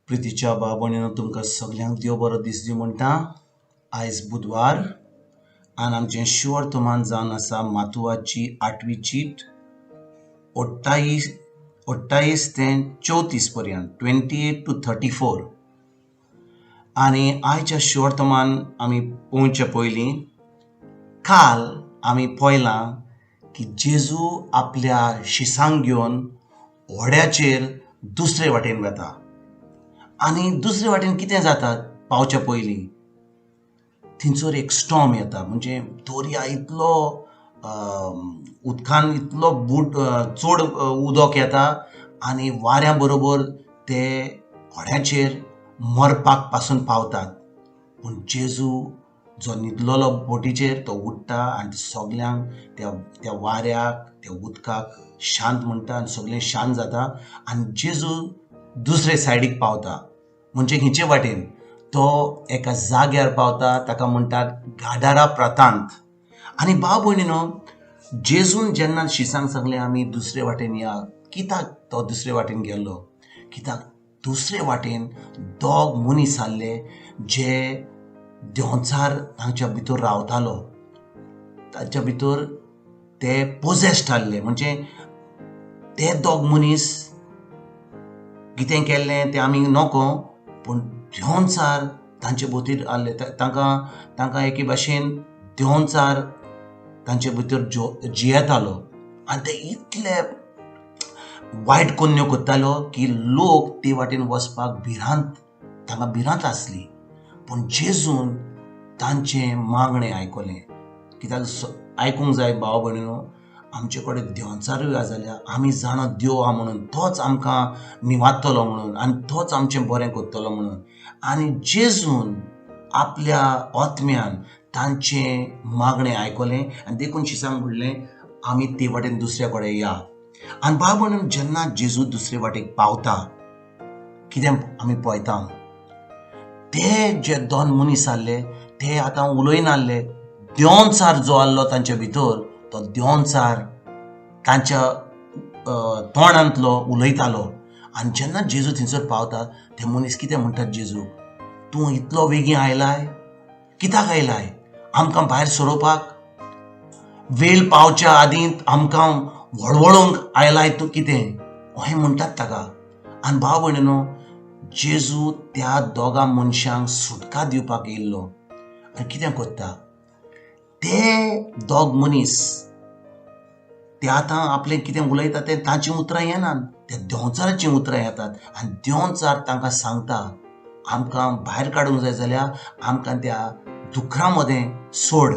प्रितीच्या भाव तुमकां सगल्यांक देव बरो दीस दी म्हणटा. आयज बुधवार आनी आमचें शिवर्तमान जावन आसा मातुवाची आठवी चीट 28 ते 34 पर्यंत, 28 to 34. आनी आयच्या शिवर्तमान आमी पळोवचे पयलीं काल आमी पळयलां की जेजू आपल्या शिसांक घेवन व्हड्याचेर दुसरे वाटेन वता आनी दुसरे वाटेन कितें जाता पावच्या पयलीं थंयसर एक स्टॉर्म येता, म्हणजे दर्या इतलो उदकान इतलो बूट चड उदक येता आनी वाऱ्या बरोबर ते व्हड्याचेर मरपाक पासून पावतात. पूण जेजू जो न्हिदलेलो बोटीचेर तो उठ्ठा आनी सगल्यांक त्या त्या वाऱ्याक त्या उदकाक शांत म्हणटा आनी सगळें शांत जाता आनी जेजू दुसरे सायडीक पावता, म्हणजे हिचे वाटेन तो एका जाग्यार पावता, ताका म्हणटात गाडारा प्रातांत. आनी भाव भयणीनो, जेजून जेन्ना शिसांक सांगलें आमी दुसरे वाटेन या, कित्याक तो दुसरे वाटेन गेल्लो? कित्याक दुसरे वाटेन दोग मनीस आसले जे देंवचार तांच्या भितर रावतालो, तांच्या भितर ते पोजेस्ट आसले, म्हणजे ते दोग मनीस कितें केल्लें तें आमी नको, पूण देंवचार तांचे भोंवतीर आसले. तांकां तांकां एके भाशेन देंवचार तांचे भितर जियेतालो आनी ते इतले वायट कोन्न्यो करतालो की लोक ते वाटेन वचपाक भिरांत, तांकां भिरांत आसली. पूण जेजून तांचें मागणें आयकलें. कित्याक आयकूंक जाय भाव भयणीनो, आमचे कडेन देंवचारूय आसा जाल्यार आमी जाणा देव आहा म्हणून, तोच आमकां निवारतलो म्हणून आनी तोच आमचें बरें करतलो म्हणून. आनी जेजून आपल्या आत्म्यान तांचें मागणें आयकलें आनी देखून शिसांक म्हणलें आमी ते वाटेन दुसऱ्या कडेन या. आनी भाव भयणीनो, जेन्ना जेजू दुसरे वाटेक पावता कितें आमी पळयता, ते जे दोन मनीस आसले ते आतां उलयनासले. देंवचार जो आसलो तांचे भितर तो देंवचार तांच्या तोंडांतलो उलयतालो. आनी जेन्ना जेजू थंयसर पावता ते मनीस कितें म्हणटात जेजू, तूं इतलो वेगीं आयलाय, कित्याक आयलाय आमकां भायर सरोवपाक? वेळ पावच्या आदीं आमकां वळवळूंक आयलाय तूं कितें, अशें म्हणटात ताका. आनी भाव भयणीनो, जेजू त्या दोगां मनशांक सुटका दिवपाक येयल्लो आनी कितें करता, ते दोग मनीस ते आतां आपलें कितें उलयता तें तांचीं उतरां येनात, त्या देंवचाराचीं उतरां येतात आनी देंवचार तांकां सांगता आमकां भायर काडूंक जाय जाल्यार आमकां त्या दुकरां मदें सोड,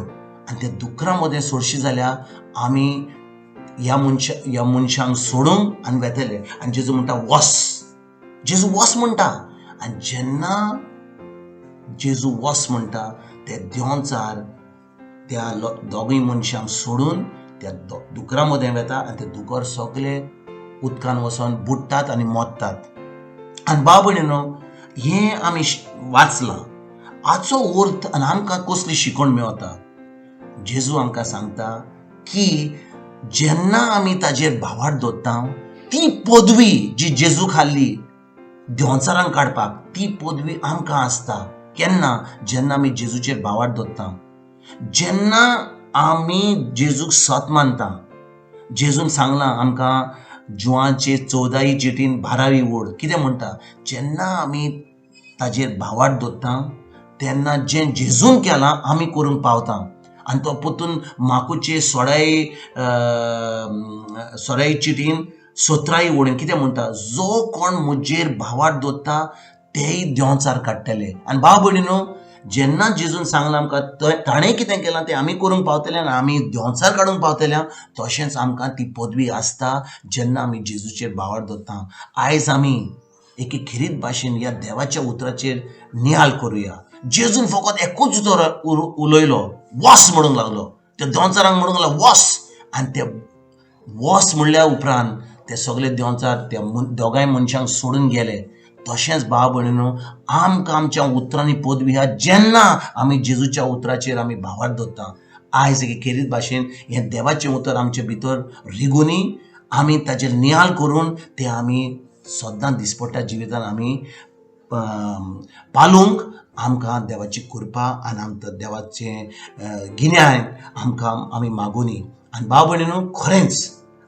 आनी त्या दुकरां मदें सोडशी जाल्यार आमी ह्या मनशांक सोडूंक आनी वेतले. आनी जेजू म्हणटा वस, जेजू वस म्हणटा. आनी जेन्ना जेजू वस म्हणटा ते देंवचार त्या दोगूय मनशांक सोडून त्या दुकरां मदें वेता आनी ते दुकर सगळे उदकान वचोन बुडटात आनी मोत्तात. आनी भाव भयणीनो, हें आमी वाचलां, हाचो अर्थ आनी आमकां कसली शिकवण मेवता. जेजू आमकां सांगता की जेन्ना आमी ताजेर भावार्थ दवरता ती पदवी जी जेजू खाल्ली देंवचारांक काडपाक, ती पदवी आमकां आसता. केन्ना? जेन्ना आमी जेजूचेर भावार्थ दवरता, जेन्ना आमी जेजूक सत मानता. जेजून सांगलां आमकां जुवांचे 14 चिटीन 12वी ओड कितें म्हणटा, जेन्ना आमी ताजेर भावार्थ दवरता तेन्ना जें जेजून केलां आमी करूंक पावता. आनी तो परतून माकूचे 16 चिटीन 17 ओडीन कितें म्हणटा, जो कोण म्हजेर भावार्थ दवरता तेय देंवचार काडटले. आनी भाव भयणीनो, जेन्ना जेजून सांगलां आमकां ताणें कितें केलां तें आमी करूंक पावतले आनी आमी देंवचार काडूंक पावतले, तशेंच आमकां ती पदवी आसता जेन्ना आमी जेजूचेर भावार्थ दवरता. आयज आमी एके खेरीत भाशेन ह्या देवाच्या उतराचेर निहाल करुया. जेजून फकत एकूच उतर उलयलो, वस म्हणूंक लागलो. त्या देंवचारांक म्हणूंक लागलो वस, आनी ते वस म्हणल्या उपरांत ते सगळे देंवचार त्या दोगांय मनशांक सोडून गेले. तशेंच भाव भयणीनो, आमकां आमच्या उतरांनी पदवी आहा जेन्ना आमी जेजूच्या उतराचेर आमी भावार्थ दवरता. आयज एके खेरीत भाशेन हें देवाचें उतर आमचे भितर रिगुनी आमी ताचेर निहाल करून तें आमी सदां दिसपट्ट्या जिवितान आमी पालूंक आमकां देवाची कृपा आनी आमकां देवाचें गिन्यान आमकां आमी मागुनी. आनी भाव भयणीनो, खरेंच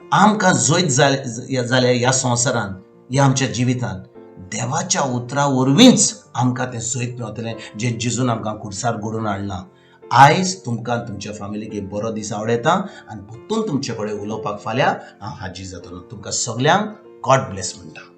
आमकां जैत जालें जाल्यार ह्या संवसारांत, ह्या आमच्या जिवितांत देवाच्या उतरा वरवींच आमकां तें जैत मेवतलें जें जेजून आमकां खुर्सार घडोवन हाडलां. आयज तुमकां तुमच्या फामिलीक एक बरो दीस आवडयता आनी परतून तुमचे कडेन उलोवपाक फाल्यां हांव हाजीर जातलो. तुमकां सगल्यांक गॉड ब्लेस म्हणटा.